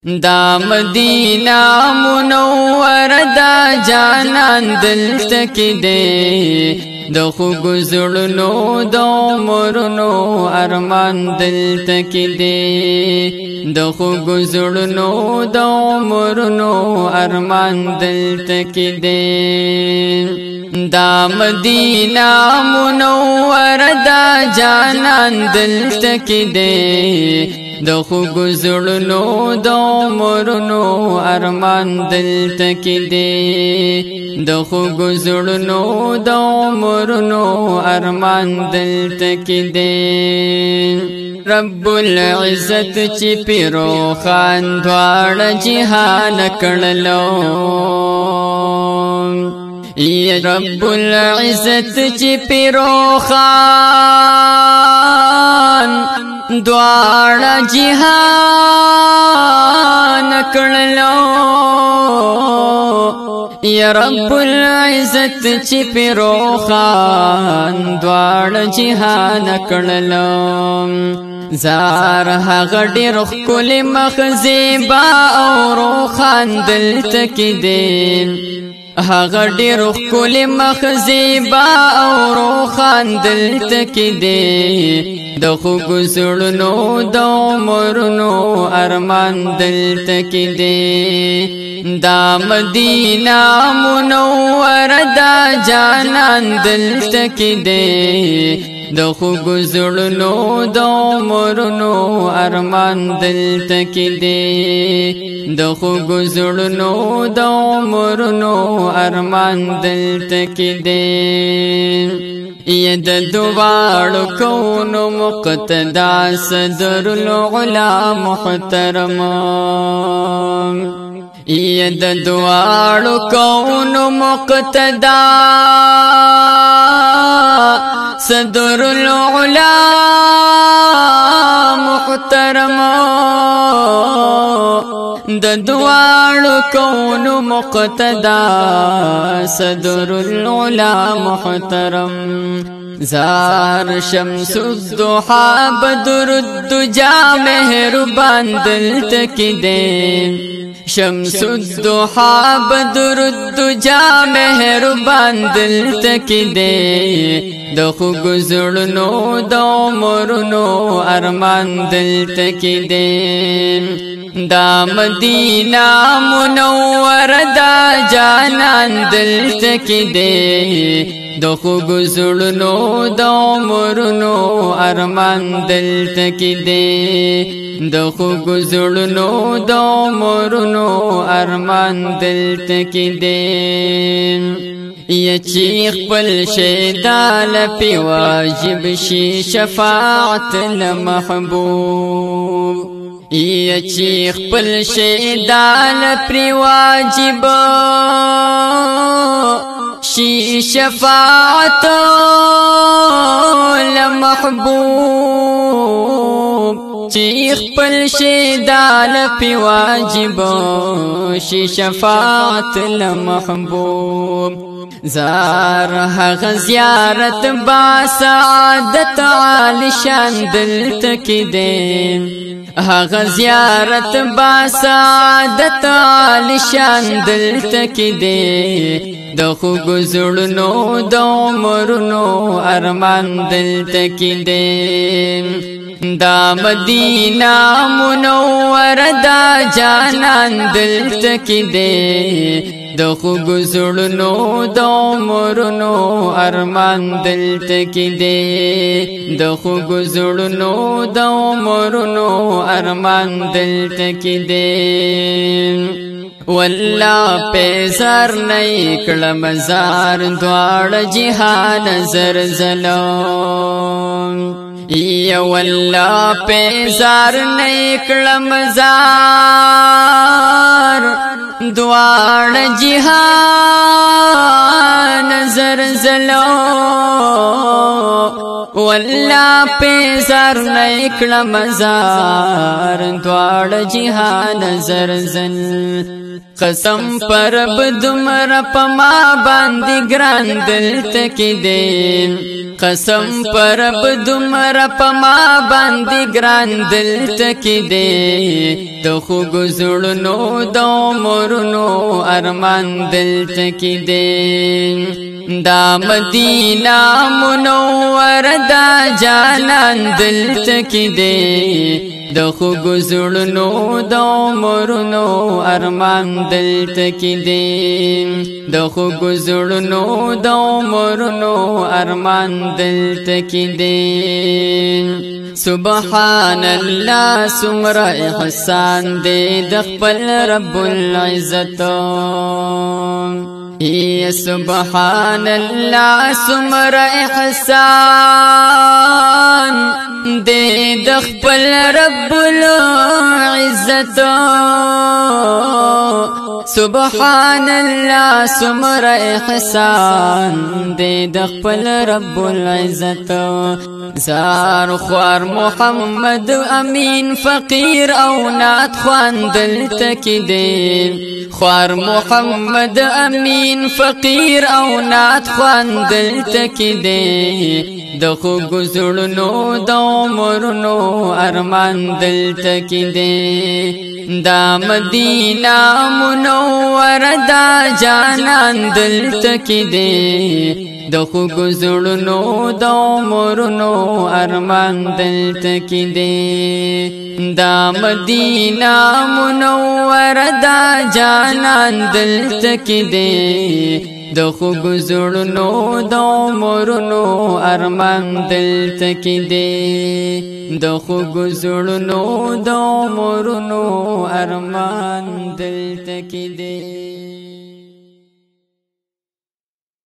دا مدینه منوره دا جانان دلته کې دی، د خوږو زړونو د عمرونو ارمان دلته کې دی، د خوږو زړونو د عمرونو ارمان دلته کې دی. دا مدینه منوره دا جانان دلته کې دی، د خوږو زړونو د عمرونو ارمان دلته کې دی، د خوږو زړونو د عمرونو ارمان دلته کې دی. رب العزت چې پیرو خان دواړه جهان کړلو، یا رب العزت چې پیرو خان دواړه جهان کړلو، یا رب العزت چې پیرو خان دواړه جهان کړلو. زار هغه ډېر ښکلی مخ زیبا او روښان دلته کې دی، هغه ډېر ښکلی مخ زیبا او روښان دلته کې دی، د خوږو زړونو د عمرونو ارمان دلته کې دی. دا مدینه منوره دا جانان دلته کې دی، د خوږو زړونو د عمرونو ارمان دلته کې دی، د خوږو زړونو د عمرونو ارمان دلته کې دی. ید دواړو کونو مقتدا صدر العلا محترم، ید دواړو کونو مقتدا صدر العلا محترم، د دواړو کونو مقتدا صدر العلا محترم. زار شمس الضحى بدر الدجا مهربان دلته کې دی، شمس الضحى بدر الدجا مهربان دلته کې دی، د خوږو زړونو د عمرونو ارمان دلته کې دی. دا مدینه منوره دا جانان دلته کې دی، د خوږو زړونو د عمرونو ارمان دلته کې دی، د خوږو زړونو د عمرونو ارمان دلته کې دی. یچی خپل شیدال پی واجب شي شفاعت لمحبوب، یچی خپل شیدال پی واجب شي شفاعت لمحبوب، چې خپل شیدال پی واجب شي شفاعت لمحبوب. زار هغه زیارت با سعادت عالی شان دلته کې دی، هغه زیارت با سعادت عالی شان دلته کې دی، د خوږو زړونو د عمرونو ارمان دلته کې دی. دا مدینه منوره دا جانان دلته کې دی، د خوږو زړونو د عمرونو ارمان دلته کې دی، د خوږو زړونو د عمرونو ارمان دلته کې دی. والله پیزار نه کړم زار دواړه جهان زرزلو، یا والله پیزار نه کړم زار دواړه جهان زرزلو، والله پیزار نکړم زار، دواړه جهان زرزل۔ قسم پر بدمر پما باندې ګران دلته کې دی، قسم پر بدمر پما باندې ګران دلته کې دی۔ د خوږ زړونو د عمرونو ارمان دلته کې دی۔ دا مدینه منور دا جانان دلته کې دی، د خوږ زړونو د عمرونو ارمان دلته کې دی۔ د خوږ زړونو د عمرونو ارمان دلته کې دی۔ سبحان الله سمر احسان دی د خپل رب العزت، سبحان الله سمر احسان دې د خپل رب العزت، سبحان الله سمر احسان دې د خپل رب العزت۔ زار خوار محمد امین فقیر او نات خوان دلته کې دی، خوار محمد امین فقیر او نات خوان دلته کې دی۔ د خوږ زړونو د عمرونو ارمان دلته کې دی۔ دا مدینه منور دا جانان دلته کې دی، د خوږ زړونو د عمرونو ارمان دلته کې دی۔ دا مدینه منور دا جانان دلته کې دی، د خوږ زړونو د عمرونو ارمان دلته کې دی۔ د خوږ زړونو د عمرونو ارمان دلته کې دی۔